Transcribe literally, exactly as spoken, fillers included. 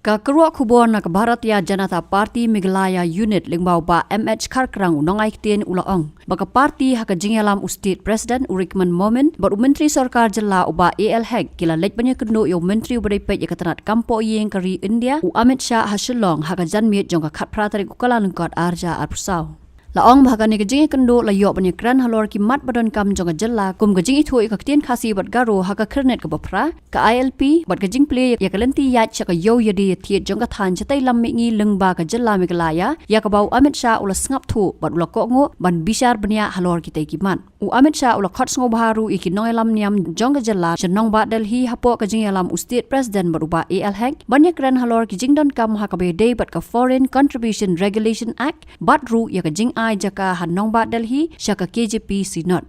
Ka kyrwoh khubor na ka Bharatiya Janata Party Meghalaya Unit lyngba u Bah M H Kharkrang u nongai ktien u la ong ba ka party ha ka jingïalam u State President u Rikman Momin bad u Myntri Sorkar Jylla u Bah A L Hek ki la leit ban ïakynduh ïa u Myntri uba dei peit ïa ka tnat kam poh ïing ka ri India u Amit Shah ha Shillong ha ka janmiet jong ka khatphra tarik u Kyllalyngkot arhajar arphew saw. La ong ba ha kane ka jingïakynduh la ïoh ban ïakren halor ki mat ba donkam jong ka jylla kum ka jingithuh ïa ka ktien Khasi bad Garo ha ka khyrnit kaba phra, ka I L P bad ka jingplie ïa ka lynti ïaid sha ka ïew ïadie ïathied jong ka thaiñ shatei lam mihngi lyngba ka jylla Meghalaya ïa kaba u Amit Shah u la sngap thuh bad u la kohnguh ban bishar bniah halor kitei ki mat. U Amit Shah u la khot sngewbha ruh ïa ki nongïalam niam jong ka jylla sha nongbah Delhi hapoh ka jingïalam u State President bad u Bah A L Hek ban ïakren halor ki jingdonkam ha kaba ïadei bad ka Foreign Contribution Regulation Act bad ruh ïa ka jingai jaka ha nongbah Delhi sha ka K J P Synod.